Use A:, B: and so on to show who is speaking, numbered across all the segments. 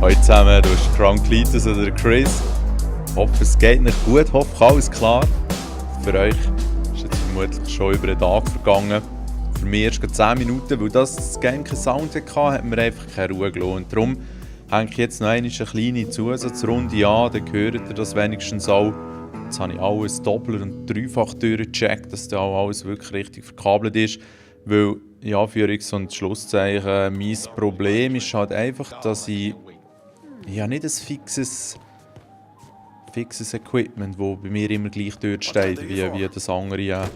A: Hallo zusammen, du bist Frank Lites oder Chris. Ich hoffe, es geht nicht gut, ich hoffe, alles klar. Für euch ist jetzt vermutlich schon über einen Tag vergangen. Für mich erst 10 Minuten, weil das Game keinen Sound hatte, hat mir einfach keine Ruhe gelassen. Und darum hänge ich jetzt noch eine kleine Zusatzrunde an, dann hört ihr das wenigstens auch. Jetzt habe ich alles doppelt und dreifach durchgecheckt, dass da auch alles wirklich richtig verkabelt ist. Weil, in Anführungs- und Schlusszeichen, mein Problem ist halt einfach, dass ich nicht ein fixes Equipment, das bei mir immer gleich dort steht, wie das andere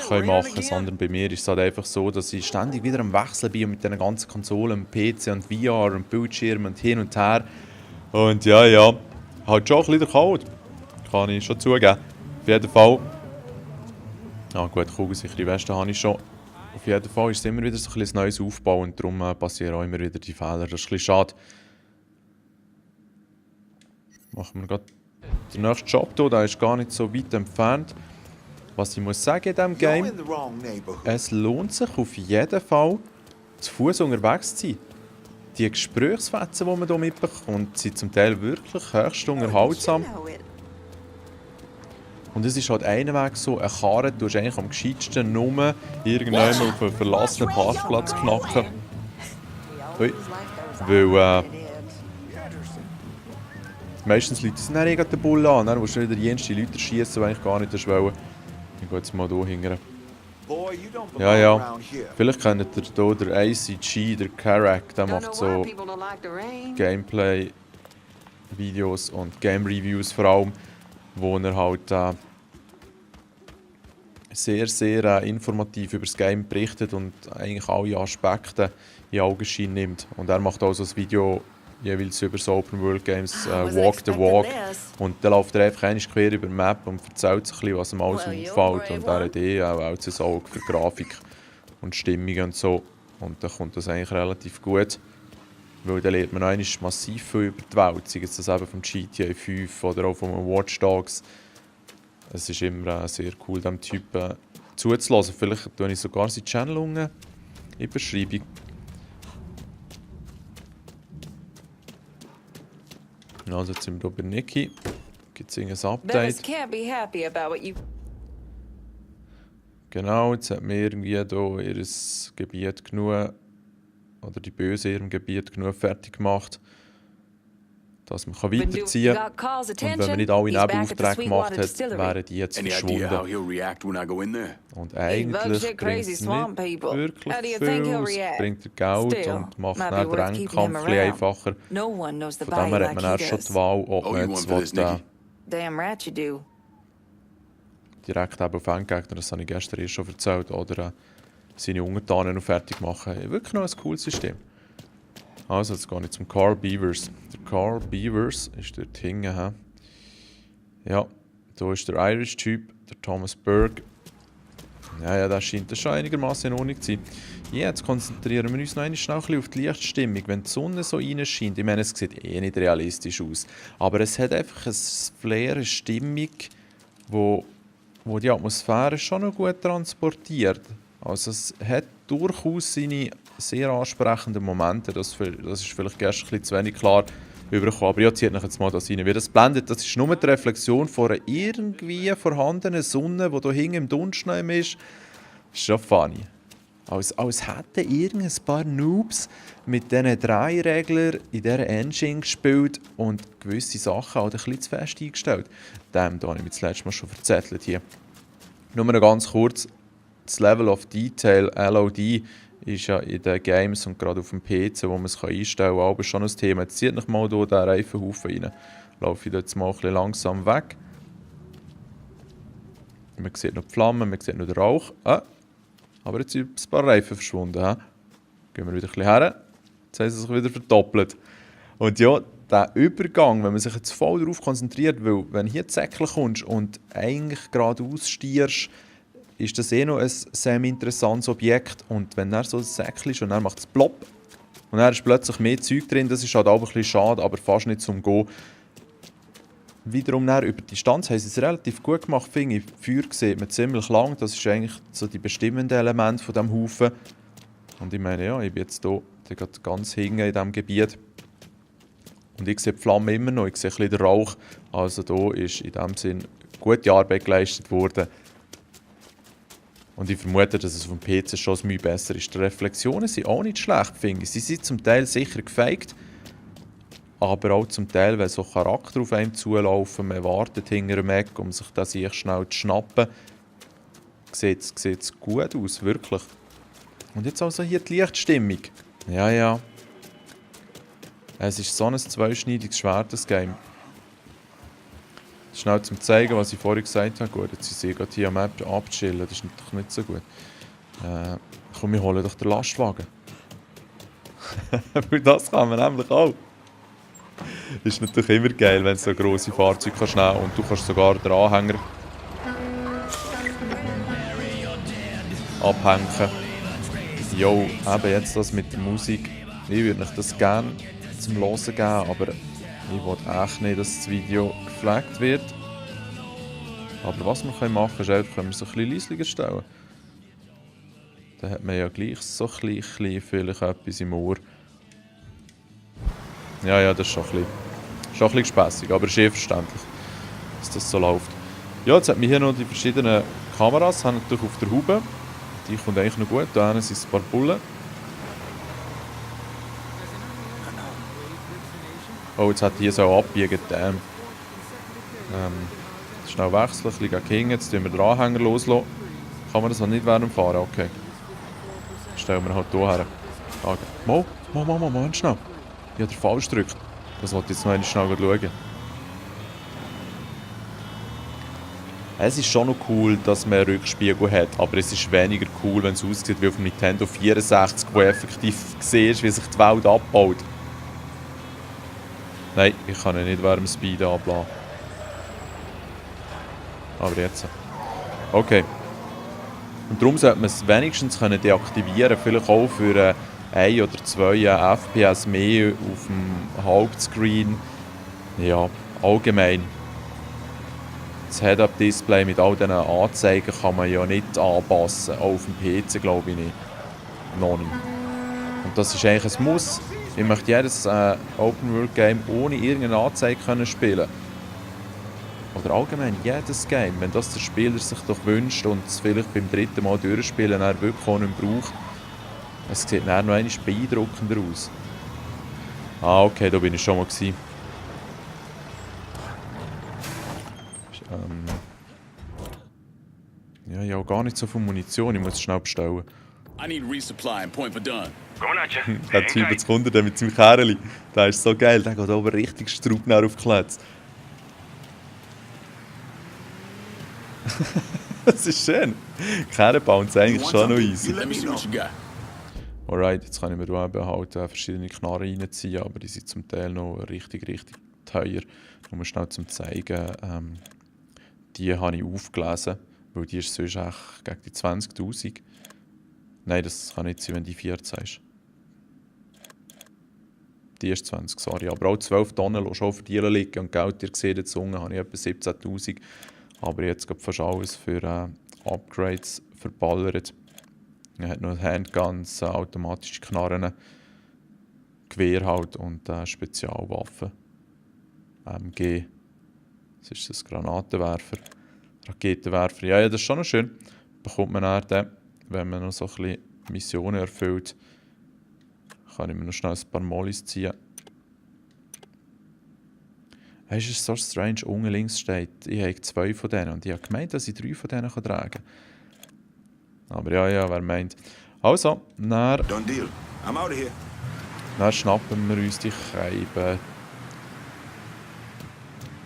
A: können machen, sondern bei mir ist es halt einfach so, dass ich ständig wieder am Wechseln bin mit diesen ganzen Konsolen, PC und VR und Bildschirm und hin und her. Und halt schon ein bisschen kalt, kann ich schon zugeben. Auf jeden Fall, gut, kugelsichere Weste habe ich schon. Auf jeden Fall ist es immer wieder so ein neues Aufbau und darum passieren auch immer wieder die Fehler. Das ist ein bisschen schade. Machen wir gerade den nächsten Job hier, der ist gar nicht so weit entfernt. Was ich muss sagen in diesem Game, es lohnt sich auf jeden Fall, zu Fuß unterwegs zu sein. Die Gesprächsfetzen, die man hier mitbekommt, sind zum Teil wirklich höchst unterhaltsam. Und es ist halt einer Weg so, eine Karre, du hast eigentlich am gescheitsten nur irgendjemand auf einen verlassenen Parkplatz knacken. Weil meistens Leute sind dann den Bull an, dann musst du wieder jenste Leute schießen, die eigentlich gar nicht wollen. Ich gehe jetzt mal hier hingern. Ja. Vielleicht kennt ihr hier den ACG, der Karak, der macht so Gameplay-Videos und Game-Reviews vor allem, wo er halt sehr informativ über das Game berichtet und eigentlich alle Aspekte in Augenschein nimmt. Und er macht auch so ein Video jeweils über so Open World Games, Walk the Walk. Und dann läuft er einfach einmal quer über die Map und erzählt sich ein bisschen, was ihm alles auffällt. Und er hat auch ein Auge für Grafik und Stimmung und so. Und dann kommt das eigentlich relativ gut. Weil dann lernt man einmal massiv viel über die Welt, sei es das eben vom GTA 5 oder auch von Watch Dogs. Es ist immer sehr cool, diesem Typen zuzulassen. Vielleicht tue ich sogar seine Channel unten in die Beschreibung. Also jetzt sind wir hier bei Niki. Gibt es irgendein Update? Genau, jetzt hat mir irgendwie hier ihr Gebiet genug, oder die Böse in ihrem Gebiet genug fertig gemacht, dass man weiterziehen kann. Und wenn man nicht alle Nebenaufträge gemacht hat, wären die jetzt verschwunden. Und eigentlich bringt es nicht wirklich viel. Es bringt Geld und macht dann den Endkampf ein bisschen einfacher. Von dem her hat man dann schon die Wahl, ob man jetzt direkt eben auf Endgegner, das habe ich gestern schon erzählt, oder seine Untertanen noch fertig machen. Wirklich noch ein cooles System. Also, jetzt gehe ich zum Carl Beavers. Der Carl Beavers ist dort hinten. Ja, da ist der Irish-Typ, der Thomas Berg. Ja, das scheint schon einigermaßen in Ordnung zu sein. Ja, jetzt konzentrieren wir uns noch schnell ein bisschen auf die Lichtstimmung. Wenn die Sonne so reinscheint, ich meine, es sieht nicht realistisch aus, aber es hat einfach ein Flair, eine Stimmung, wo die Atmosphäre schon noch gut transportiert. Also es hat durchaus seine sehr ansprechenden Momente. Das ist vielleicht gestern ein bisschen zu wenig klar übergekommen. Aber ich ziehe jetzt mal das rein. Wie das blendet, das ist nur die Reflexion von einer irgendwie vorhandenen Sonne, die hier hinten im Dunstschnee ist. Das ist schon funny. Als hätten irgendein paar Noobs mit diesen Drehreglern in dieser Engine gespielt und gewisse Sachen halt ein bisschen zu fest eingestellt. Da habe ich mich das letzte Mal schon verzettelt hier. Nur noch ganz kurz. Das Level of Detail, LOD, ist ja in den Games und gerade auf dem PC, wo man es einstellen kann, aber schon ein Thema. Jetzt zieht noch mal hier diesen Reifenhaufen rein. Laufe ich jetzt mal ein bisschen langsam weg. Man sieht noch die Flammen, man sieht noch den Rauch. Aber jetzt sind ein paar Reifen verschwunden. Gehen wir wieder ein bisschen her. Jetzt haben sie sich wieder verdoppelt. Und ja, der Übergang, wenn man sich jetzt voll darauf konzentriert, weil wenn hier Säckchen kommst und eigentlich geradeaus stierst, ist das noch ein sehr interessantes Objekt. Und wenn er so ein Säckchen ist und dann macht es plopp und dann ist plötzlich mehr Zeug drin, das ist halt auch ein bisschen schade, aber fast nicht zum Gehen. Wiederum über die Distanz haben sie es relativ gut gemacht, finde ich. Feuer sieht man ziemlich lang, das ist eigentlich so die bestimmenden Elemente von diesem Haufen. Und ich meine, ja, ich bin jetzt hier ganz hinten in diesem Gebiet. Und ich sehe die Flamme immer noch, ich sehe ein bisschen den Rauch. Also da ist in diesem Sinn gute Arbeit geleistet worden. Und ich vermute, dass es auf dem PC schon ein Mühe besser ist. Die Reflexionen sind auch nicht schlecht, finde ich. Sie sind zum Teil sicher gefaked, aber auch zum Teil, wenn so Charakter auf einem zulaufen, man wartet hinter einem Eck, um sich das sich schnell zu schnappen, sieht es gut aus, wirklich. Und jetzt also hier die Lichtstimmung. Ja, ja. Es ist so ein zweischneidiges Schwert, das Game. Schnell zum zeigen, was ich vorhin gesagt habe. Gut, jetzt sind sie gerade hier am abchillen, das ist natürlich nicht so gut. Komm, wir holen doch den Lastwagen. Weil das kann man nämlich auch. Ist natürlich immer geil, wenn du so grosse Fahrzeuge kannst nehmen und du kannst sogar den Anhänger abhängen. Jo, eben jetzt das mit der Musik. Ich würde euch das gerne zum Hören geben, aber ich will echt nicht, dass das Video geflaggt wird. Aber was wir machen können, ist einfach, können wir es ein bisschen leislicher stellen. Dann hat man ja gleich so ein bisschen vielleicht etwas im Ohr. Ja, das ist schon ein bisschen gespässig, aber es ist eh verständlich, dass das so läuft. Ja, jetzt hat man hier noch die verschiedenen Kameras, haben natürlich auf der Haube. Die kommt eigentlich noch gut, da hinten sind ein paar Bullen. Oh, jetzt hat die hier so abbiegen. Schnell wechseln, ein bisschen gegen jetzt tun wir den Anhänger loslassen. Kann man das noch nicht während dem Fahren? Okay. Stellen wir halt hier her. Moment schnell. Ich habe den falsch gedrückt. Das wollte ich jetzt noch einmal schnell schauen. Es ist schon noch cool, dass man einen Rückspiegel hat, aber es ist weniger cool, wenn es aussieht wie auf dem Nintendo 64, wo effektiv siehst, wie sich die Welt abbaut. Nein, ich kann ihn nicht während dem Speed ablassen. Aber jetzt. Okay. Und darum sollte man es wenigstens deaktivieren, vielleicht auch für 1 oder 2 FPS mehr auf dem Hauptscreen. Ja, allgemein. Das Head-Up-Display mit all diesen Anzeigen kann man ja nicht anpassen, auch auf dem PC glaube ich nicht. Noch nicht. Und das ist eigentlich ein Muss. Ich möchte jedes Open-World-Game ohne irgendeine Anzeige können spielen. Oder allgemein jedes Game, wenn das der Spieler sich doch wünscht und es vielleicht beim dritten Mal durchspielen er wirklich auch nicht braucht. Es sieht dann noch einmal beeindruckender aus. Ah, okay, da bin ich schon mal gewesen. Ja, ich habe gar nicht so viel Munition, ich muss es schnell bestellen.
B: I need resupply and point for done.
A: Der Typ jetzt kommt mit seinem Kerli. Der ist so geil, der geht oben richtig Straubner aufgeklotzt. Das ist schön. Kerren bauen es eigentlich schon noch easy.
B: Let me see what you got.
A: Alright, jetzt kann ich mir da eben halt verschiedene Knarren reinziehen, aber die sind zum Teil noch richtig teuer. Nur schnell zum zeigen, die habe ich aufgelesen, weil die ist sonst echt gegen die 20'000. Nein, das kann nicht sein, wenn die 14 ist. Die ist 20, sorry. Aber auch 12 Tonnen lassen schon für die liegen. Und Geld, ihr seht jetzt unten, habe ich etwa 17'000. Aber jetzt geht fast alles für Upgrades verballert. Er hat noch Handguns, automatische Knarren, Gewehr halt und Spezialwaffen. MG. Das ist das Granatenwerfer. Raketenwerfer. Ja, das ist schon noch schön. Bekommt man dann, wenn man noch so ein bisschen Missionen erfüllt, kann ich mir noch schnell ein paar Mollis ziehen. Es ist so strange, unten links steht, ich habe 2 von denen und ich habe gemeint, dass ich 3 von denen tragen kann. Aber ja, wer meint. Also, dann schnappen wir uns die Scheibe.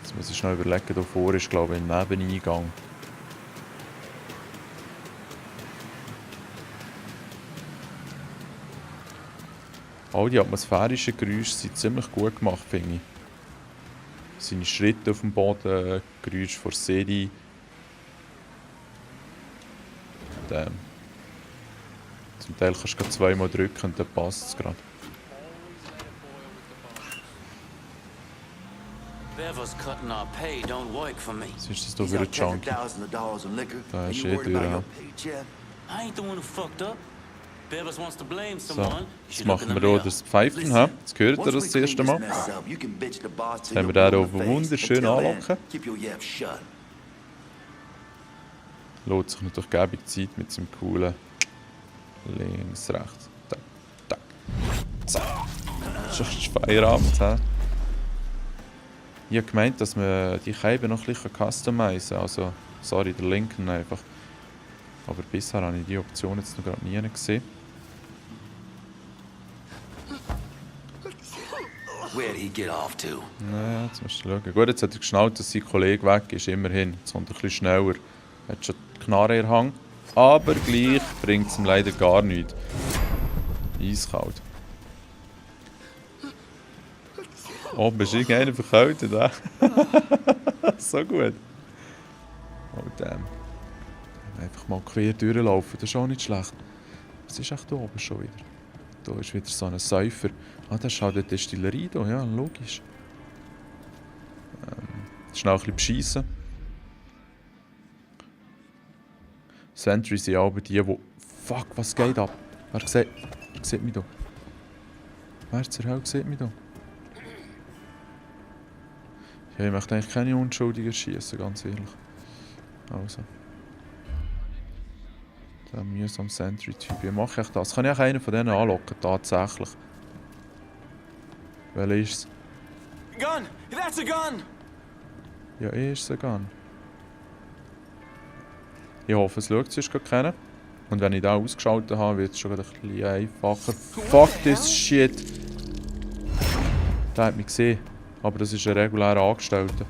A: Jetzt muss ich schnell überlegen, hier vor ist glaube ich ein Nebeneingang. All die atmosphärischen Geräusche sind ziemlich gut gemacht, finde ich. Seine Schritte auf dem Boden, Geräusche vor City. Zum Teil kannst du 2-mal drücken und dann passt es gerade. Was ist das da für ein Junkie? Da ist eh durch.
C: Bevis wants to blame
A: So,
C: someone.
A: jetzt machen wir hier das Pfeifen. Ha? Jetzt hört ihr das erste Mal. Jetzt haben wir den hier wunderschön anlocken. Lohnt sich natürlich gäbig Zeit mit seinem coolen links, rechts. Tack, tack. So. Schon ist Feierabend. He? Ich habe gemeint, dass man die Scheibe noch ein bisschen customizen kann. Also, sorry, der linken einfach. Aber bisher habe ich die Option jetzt noch gerade nie gesehen.
D: Where'd he get off to?
A: Naja, jetzt musst du schauen. Gut, jetzt hat er geschnallt, dass sein Kollege weg ist. Immerhin. Jetzt kommt er ein bisschen schneller. Er hat schon die Knarre in der Hand. Aber gleich bringt es ihm leider gar nichts. Eiskalt. Oben ist irgendeiner verkältet, he? So gut. Oh damn. Einfach mal quer durchlaufen, das ist auch nicht schlecht. Was ist echt da oben schon wieder? Da ist wieder so ein Säufer. Ah, das ist halt eine Destillerie da, ja, logisch. Schnell ein bisschen bescheissen. Sentries sind aber die, die... Fuck, was geht ab? Wer sieht mich da? Wer zur Hölle sieht mich da? Ja, ich möchte eigentlich keine Unschuldigen schießen, ganz ehrlich. Also. Der mühsame Sentry-Typ. Wie mache ich das? Kann ich auch einen von denen anlocken, tatsächlich? Welcher ist es?
D: Gun! That's a gun!
A: Ja, ist es ein Gun. Ich hoffe, es schaut sich gerade kennen. Und wenn ich den ausgeschaltet habe, wird es schon ein bisschen einfacher. Fuck this shit! Der hat mich gesehen. Aber das ist ein regulärer Angestellter.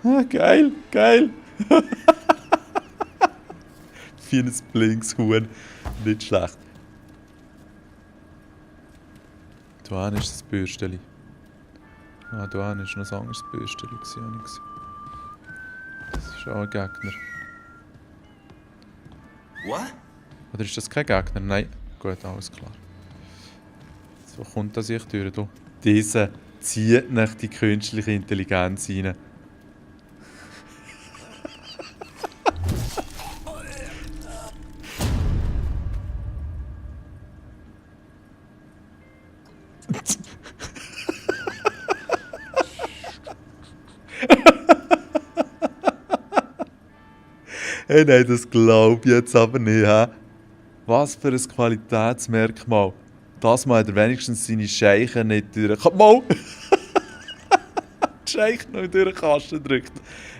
A: Ah, geil, geil! Wie ein Blinkshuhn. Nicht schlecht. Da hinten ist das Bürsteli. Ah, da hinten war noch ein anderes Bürsteli. Das ist auch ein Gegner.
D: What?
A: Oder ist das kein Gegner? Nein. Gut, alles klar. So kommt das sich durch. Da. Dieser zieht nach die künstliche Intelligenz rein. Hey, nein, das glaube ich jetzt aber nicht. He? Was für ein Qualitätsmerkmal. Das mal hat er wenigstens seine Scheichen nicht durch... Mal! Die Scheichen noch durch den Kasten drückt.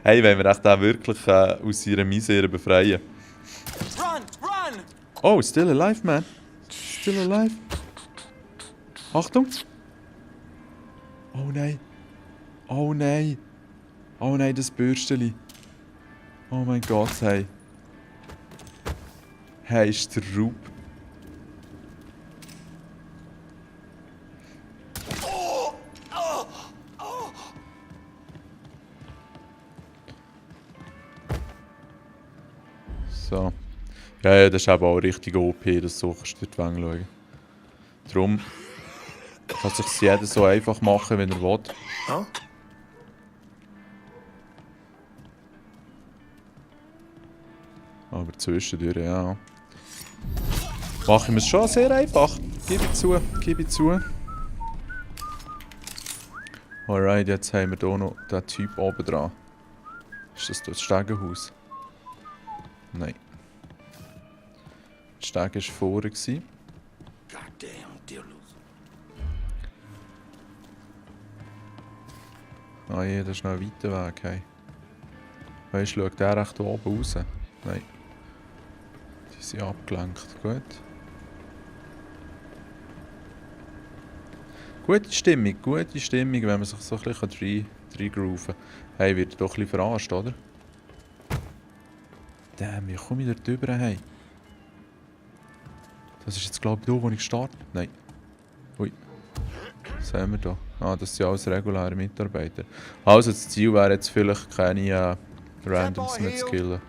A: Hey, wollen wir echt den wirklich aus seiner Misere befreien?
D: Run! Run!
A: Oh, still alive, man. Still alive. Achtung. Oh nein. Oh nein. Oh nein, das Bürsteli. Oh mein Gott, hey. Hey, ist der Raub. So. Ja, das ist aber auch richtig OP, das so kannst du dort schauen. Darum kann sich jeder so einfach machen, wenn er will.
D: Huh?
A: Aber zwischendurch, ja. Mache ich mir es schon sehr einfach. Gebe ich zu, gebe ich zu. Alright, jetzt haben wir hier noch den Typ oben dran. Ist das das Stegenhaus? Nein. Das Steg war vorher.
D: Goddamn, Dealers.
A: Ah je, das ist noch ein weiter Weg. Hey. Weißt du, schaut der recht oben raus? Nein. Die sind abgelenkt. Gut. Gute Stimmung, wenn man sich so ein bisschen reingrooven kann. Hey, wird doch ein bisschen verarscht, oder? Damn, wie komme ich dort rüber? Hey? Das ist jetzt, glaube ich, da, wo ich starte. Nein. Ui. Was haben wir da? Ah, das sind alles reguläre Mitarbeiter. Also, das Ziel wäre jetzt vielleicht keine Randoms mehr zu killen.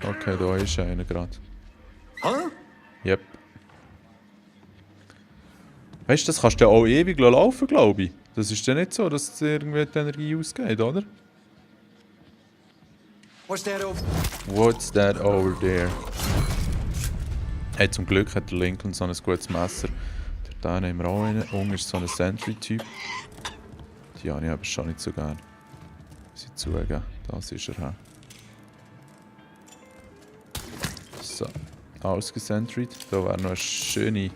A: Okay, da ist einer gerade.
D: Huh?
A: Yep. Weißt du, das kannst du ja auch ewig laufen, glaube ich. Das ist ja nicht so, dass es irgendwie die Energie ausgeht, oder?
D: What's that over?
A: What's that over there? Hey, zum Glück hat der Lincoln so ein gutes Messer. Da nehmen wir auch einen. Unten ist so ein Sentry-Typ. Die habe ich aber schon nicht so gern. Muss ich zugeben. Das ist er. He. So. Ausgesentried. Da wäre noch eine schöne,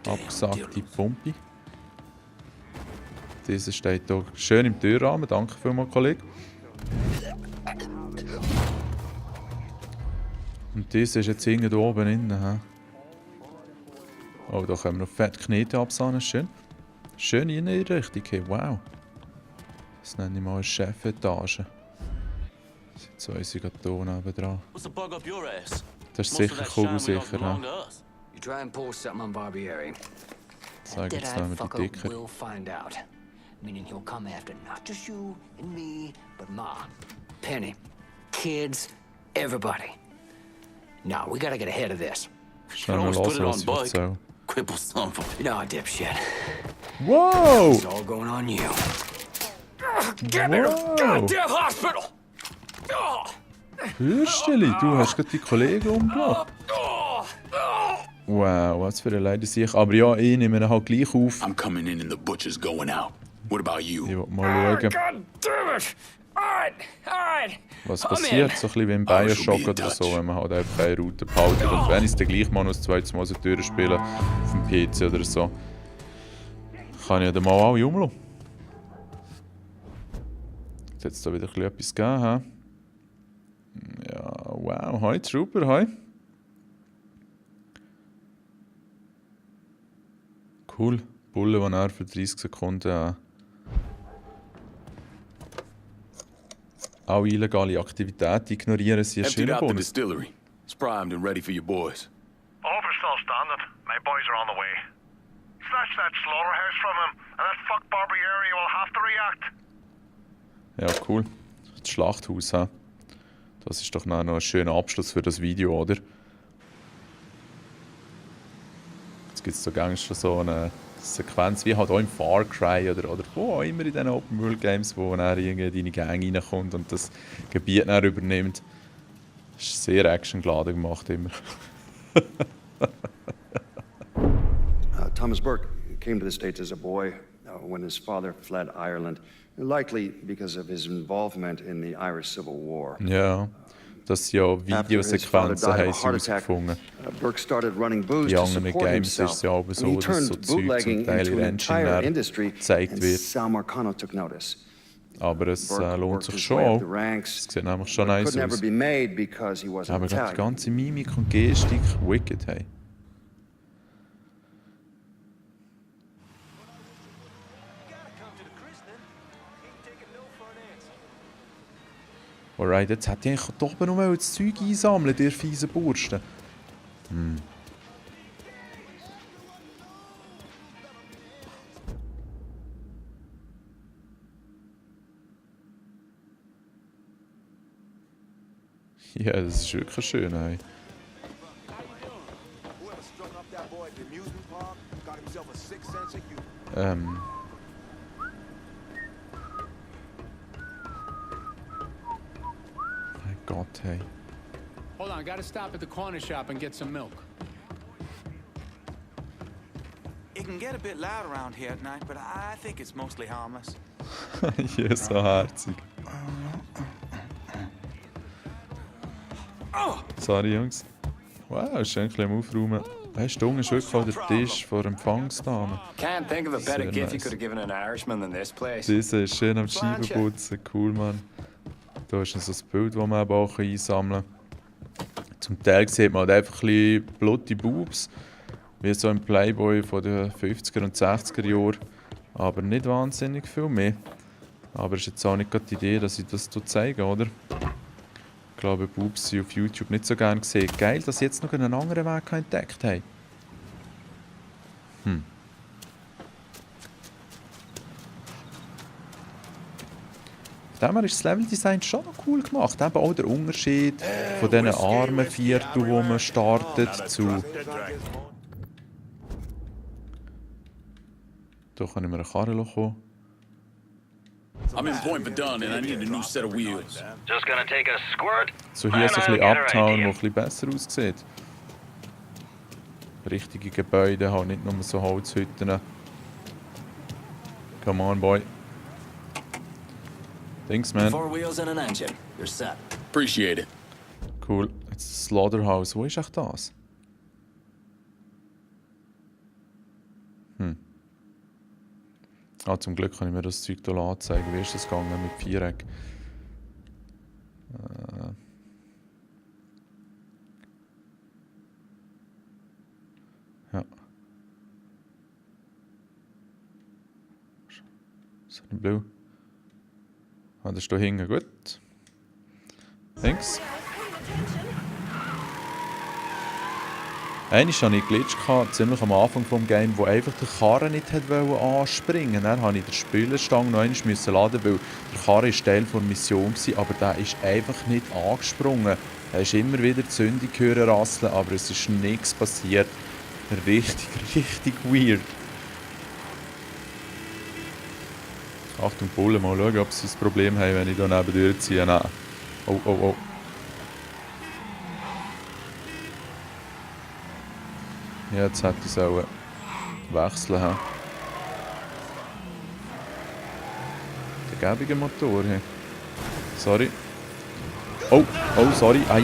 A: abgesagte Pumpe. Diese steht hier schön im Türrahmen. Danke vielmals, Kollege. Und diese ist jetzt irgendwo oben innen. He. Oh, da können wir noch fett Knete absahnen. Schön. Schöne Innenrichtung. Hey, wow. Das nenne ich mal eine Chefetage. Sind so unsere hier nebendran.
C: What's the bug up your ass?
A: Das ist
C: Most of
A: sicher
C: that shine we don't
A: kugelsicher.
C: belong
A: He.
C: to us.
E: You try and pull something on Barbieri.
A: Sag
E: That
A: jetzt
E: dead-eyed
A: nehmen wir die
E: fucker
A: dicker.
E: will find out. Meaning he'll come after not just you and me, but Ma, Penny, kids, everybody. No, we gotta get ahead of this.
A: Schauen wir
C: always put it
A: los,
C: on
A: was ich
C: Bike.
A: erzähle.
C: Cripple son of a...
E: No, dipshit.
A: Wow!
E: It's all going on you.
A: Wow!
E: hospital!
A: Hörsteli, du hast gerade die Kollegen umgebracht. Wow, was für eine Leidensicht. Aber ja, ich nehme ihn halt gleich auf.
B: I'm coming in and the butcher's going out. What about you?
A: Ich will mal schauen,
E: God damn it! Alright.
A: was passiert. So ein bisschen wie im Bioshock oder so, wenn man halt einfach eine Route behaltet. Und wenn ich es dann gleich mal noch das zweite Mal so durchspielen auf dem PC oder so, kann ich dann mal alle umlassen. Jetzt hat es da wieder ein bisschen etwas gegeben. He? Ja, wow. Hi, Trooper, hi. Cool. Bulle, die er für 30 Sekunden auch illegale Aktivitäten ignorieren, sie ist
B: Emptied
A: schöner
B: out the
A: Bonus.
B: distillery. It's primed and ready for your boys.
F: Over's still standing. My boys are on the way. Snatch that slaughterhouse from him, and that fuck Barbieri will have to react.
A: Ja, cool. Das Schlachthaus, he? Das ist doch noch ein schöner Abschluss für das Video, oder? Jetzt gibt es so gängig so eine Sequenz, wie halt auch im Far Cry oder wo auch immer in diesen Open World Games, wo dann irgendwie deine Gang reinkommt und das Gebiet dann übernimmt. Das ist sehr actiongeladen gemacht immer.
G: Thomas Burke came to the States as a boy when his father fled Ireland, likely because of his involvement in the Irish Civil War.
A: Ja, das sind ja
G: After his father
A: Videosequenzen
G: died
A: haben
G: of a
A: sie
G: heart attack,
A: herausgefunden.
G: Burke started running booze
A: In
G: to
A: anderen
G: support
A: Games ist
G: himself.
A: es ja auch
G: And
A: so,
G: he
A: dass
G: turned
A: so Zeug
G: bootlegging
A: zum Teil
G: into
A: in
G: an
A: der Engine
G: entire
A: dann
G: industry,
A: gezeigt
G: and
A: wird.
G: Sal Marcano took notice.
A: Aber es
G: Burke
A: lohnt
G: worked
A: sich
G: his
A: schon
G: way up
A: auch.
G: the ranks,
A: Es sieht nämlich schon
G: but
A: nice
G: could never
A: aus.
G: be made because he wasn't
A: Aber gerade die
G: Italian.
A: ganze Mimik und Gestik, wicked, hey. Alright, jetzt hätte ich doch aber nur das Zeug einsammeln, der fiese Bursten. Ja, das ist wirklich schön, hey. Mein Gott, hey.
H: Hold on, gotta stop at the corner shop and get some milk.
D: It can get a bit loud around here at night, but I think it's mostly harmless.
A: Ja, so herzig. Sorry, Jungs. Wow, schön ein bisschen am Aufräumen. Weißt du, unten ist wirklich auch der Tisch vor der Empfangsdame.
E: Can't think of a
A: Sehr
E: better gift you
A: nice.
E: could have given an Irishman than this place.
A: Diese ist schön am Scheibenputzen. Cool, Mann. Da ist noch so ein Bild, das man eben auch einsammeln kann. Zum Teil sieht man halt einfach ein bisschen blutige Boobs. Wie so im Playboy von den 50er und 60er Jahren. Aber nicht wahnsinnig viel mehr. Aber es ist jetzt auch nicht gerade die Idee, dass ich das zeige, oder? Ich glaube, Boobs sind auf YouTube nicht so gerne gesehen. Geil, dass sie jetzt noch einen anderen Weg entdeckt haben. Von dem her ist das Leveldesign schon noch cool gemacht. Eben auch der Unterschied von diesen armen Viertel, wo man startet, zu Da kann ich mir eine Karre kommen.
B: I'm in Point Verdun and I need a new set of wheels.
F: Just gonna take a squirt.
A: So hier so ein bisschen Uptown, wo ein bisschen besser aussieht. Richtige Gebäude, halt nicht nur so Holzhütten. Come on, boy. Thanks, man.
C: 4 wheels and an engine. You're set.
B: Appreciate it.
A: Cool. Jetzt das Slaughterhouse. Wo ist echt das? Ah, zum Glück kann ich mir das Zeug hier anzeigen. Wie ist das gegangen mit Viereck? Ja. Sunny Blue. Ah, das ist hier hinten. Gut. Thanks. Einmal hatte ich einen Glitch, ziemlich am Anfang des Games, wo einfach der Karren nicht anspringen wollte. Dann musste ich den Spülerstang noch einmal laden, weil der Karren Teil der Mission war, aber der ist einfach nicht angesprungen. Er ist immer wieder die Zündung hören rasseln, aber es ist nichts passiert. Richtig weird. Achtung, Bullen, mal schauen, ob sie ein Problem haben, wenn ich hier neben durchziehe. Nein. Oh. Ja, jetzt hätte ich es auch wechseln. He. Der gäbige Motor. He. Sorry. Oh, sorry. Ai.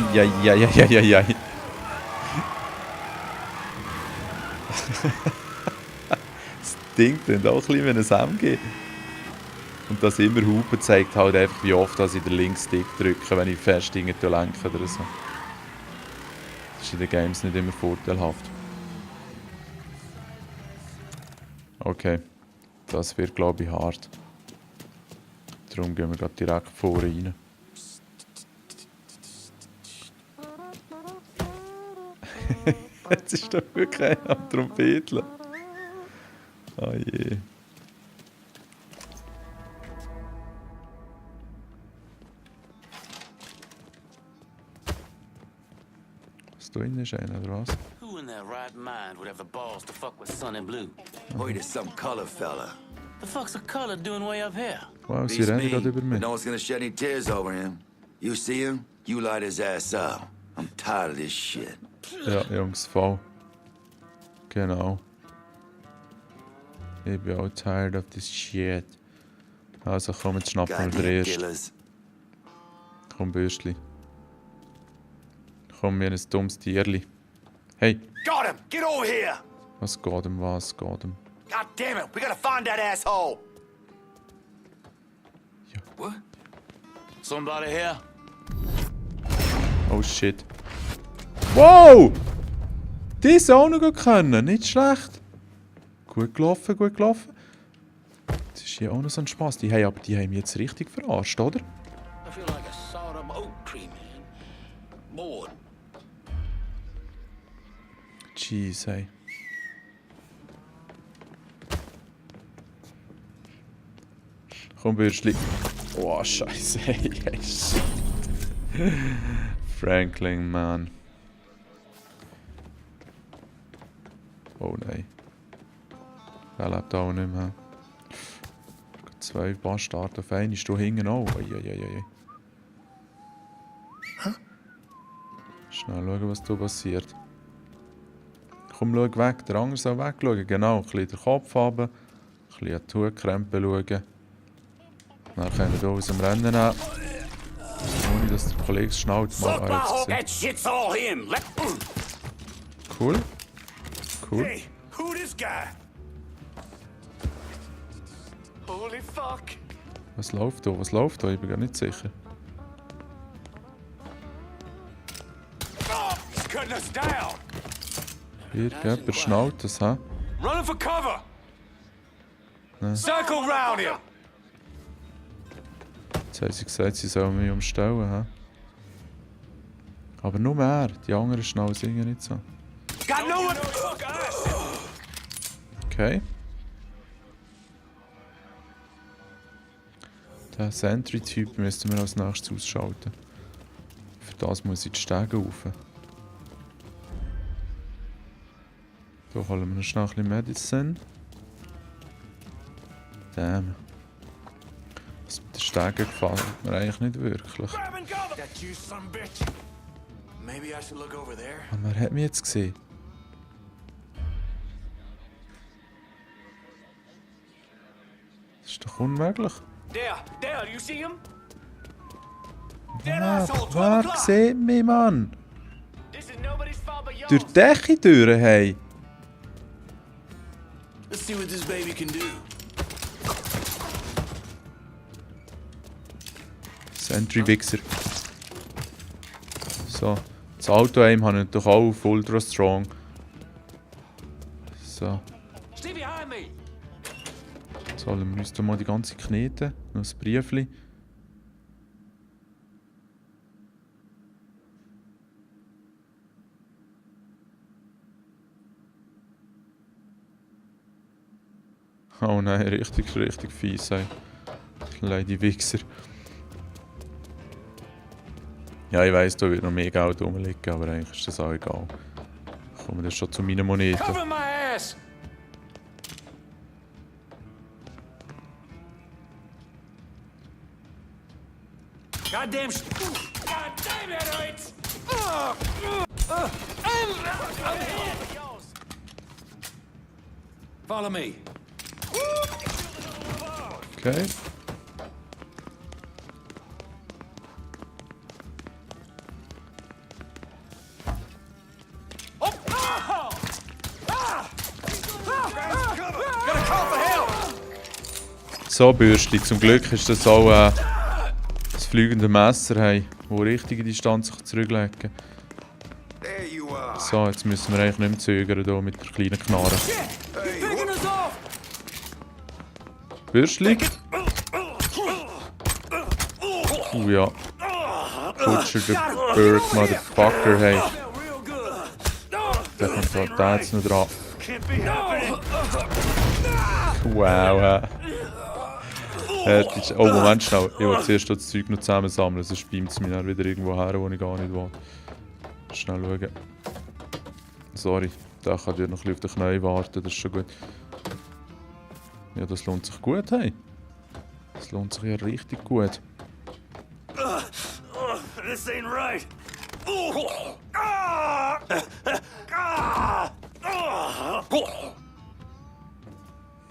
A: Das Ding klingt auch ein bisschen wie ein SMG. Und das immer Hupen zeigt halt einfach, wie oft ich den Links-Stick drücke, wenn ich fest lenke oder so. Das ist in den Games nicht immer vorteilhaft. Okay, das wird, glaube ich, hart. Darum gehen wir gerade direkt vorne rein. Jetzt ist da wirklich einer am Trompeteln. Oh je. Was da drin ist einer, oder was?
C: Who in their right mind would have the balls to fuck with Sunny Blue?
I: Boy, there's some color fella.
C: The fuck's a color doing way up here?
A: Wow, sie
I: Beats
A: rennen
I: me,
A: gerade über
I: but
A: mich.
I: no one's gonna shed any tears over him. You see him, you light his ass up. I'm tired of this shit.
A: Ja, Jungs, voll. Genau. Ich bin auch tired of this shit. Also komm, jetzt schnappen wir den
I: Goddamn
A: ersten.
I: killers.
A: Komm, Bürstli. Komm, wir ein dummes Tierli. Hey,
F: Got him! Get over here!
A: was geht ihm, was geht ihm?
F: God damn it! We gotta find that asshole!
C: What? Somebody here?
A: Oh shit. Wow! Die ist auch noch gut können, nicht schlecht. Gut gelaufen, gut gelaufen. Das ist hier auch noch so ein Spaß. Die haben mich jetzt richtig verarscht, oder?
C: I feel like a sawed up oak tree, man. Bored.
A: Jeez, hey. Komm, Bürstli. Oh, scheiße, hey, shit. Franklin, man. Oh nein. Er lebt auch nicht mehr. 2 Bastarde auf einen, ist da hinten auch. Eieieiei. Schnell schauen, was da passiert. Komm, schau weg, der andere soll wegschauen. Genau, ein bisschen den Kopf runter, ein bisschen an die Hutkrempe schauen. Dann können wir hier aus dem Rennen nehmen. Ohne dass der Kollege es schnallt. Mal
F: That shit's all him!
A: Cool. Cool.
F: Hey, who this guy? Holy fuck!
A: Was läuft da? Was läuft da? Ich bin gar nicht sicher.
F: Oh, he's cutting us down!
A: Irgendjemand schnallt das, hä?
F: Running for cover!
A: Nein.
F: Circle round him!
A: Jetzt haben sie gesagt, sie sollen mich umstellen, hä? Aber nur er. Die anderen schnell singen nicht so.
F: Got no one!
A: Okay. Den Sentry-Typ müssten wir als nächstes ausschalten. Für das muss ich die Stege rauf. Da holen wir noch schnell ein bisschen Medicine. Damn. Das mit den Stegen gefällt mir eigentlich nicht wirklich.
C: That you, son bitch. Maybe I should look over there.
A: Aber wer hat mich jetzt gesehen? Das ist doch unmöglich.
C: There, you see him?
A: Wer sieht mich, Mann?
C: This is nobody's fault but yours.
A: Durch die Decke, hey.
C: Let's see what this baby can do.
A: Sentry-Wichser. So. Das Auto-Aim habe ich natürlich auch auf Ultra Strong. So.
C: Stay behind me.
A: So, dann müssen wir mal die ganze kneten. Noch ein Briefli. Oh nein, richtig fies, ey. Kleine Wichser. Ja, ich weiss, da wird noch mehr Geld rumliegen, aber eigentlich ist das auch egal. Kommen wir schon zu meinen Moneten.
C: Cover my ass. Goddamn God damn, that hurts. Follow me.
A: Okay. So, Bürstli. Zum Glück ist das auch das fliegende Messer, hey, das richtige Distanz zurücklegen kann. So, jetzt müssen wir eigentlich nicht mehr zögern hier mit der kleinen Knarre. Bürstli? Ja. Butcher the Bird, Motherfucker, hey. Da kommt da jetzt noch dran. Wow, oh, Moment schnell. Ich will zuerst das Zeug noch zusammensammeln, sonst beamt es mich dann wieder irgendwo her, wo ich gar nicht will. Schnell schauen. Sorry, da kann ich noch ein bisschen auf den Knien warten, das ist schon gut. Ja, das lohnt sich gut, hey. Das lohnt sich ja richtig gut.
C: This ain't right.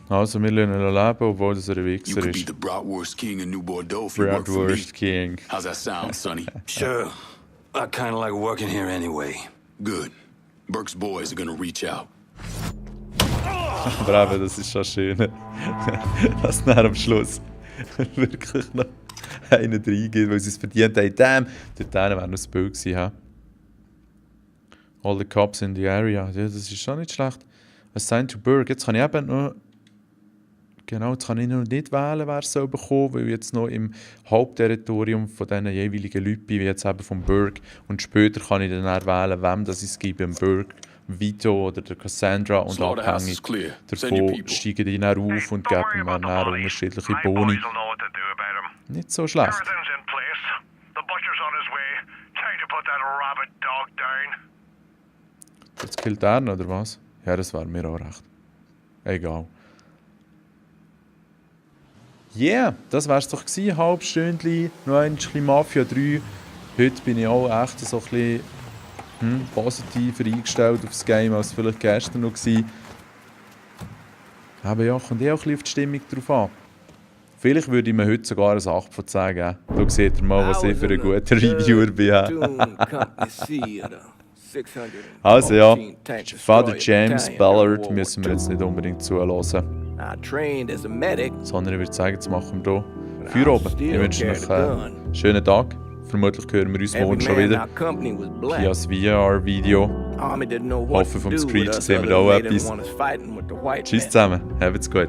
A: Also, wir lernen ihn leben, obwohl das ein Wichser
B: You could be
A: ist.
B: the Bratwurst King in New Bordeaux if you work for me.
A: Bratwurst King.
B: How's that sound, Sonny?
C: Sure. I kind of like working here anyway.
B: Good. Burke's boys are gonna reach out.
A: Aber eben, das ist schon schön. Dass dann am Schluss wirklich noch einer reingeht, weil sie es verdient haben. Damn, dort wäre noch das Bild gewesen. He? All the cops in the area. Ja, das ist schon nicht schlecht. Assigned to Burke. Jetzt kann ich eben noch... Genau, jetzt kann ich noch nicht wählen, wer es soll bekommen, weil ich jetzt noch im Hauptterritorium von diesen jeweiligen Leuten bin, wie jetzt eben vom Burke. Und später kann ich dann auch wählen, wem das es gibt, beim Burke, Vito oder der Cassandra. Und abhängig davon steigen die dann auf und geben mir dann unterschiedliche Boni. Nicht so schlecht.
F: Everything's in place. The butcher's on his way. Time to put that rabid dog down.
A: Jetzt killt er noch, oder was? Ja, das wäre mir auch recht. Egal. Yeah, das wär's doch gewesen. Halbstündchen, noch ein bisschen Mafia 3. Heute bin ich auch echt so ein bisschen positiver eingestellt auf das Game, als vielleicht gestern noch war. Aber ja, kommt auch ein bisschen auf die Stimmung drauf an. Vielleicht würde ich mir heute sogar ein 8 von 10 geben. Da seht ihr mal, was ich für ein guter Reviewer bin. Also ja, Father James Ballard müssen wir jetzt nicht unbedingt zuhören. Sondern ich würde sagen, jetzt machen wir hier Feuer oben. Ich wünsche euch einen schönen Tag. Vermutlich hören wir uns morgen schon wieder. Hier als VR-Video. Hoffe, vom Screech sehen wir da auch etwas. Tschüss zusammen, habt's gut.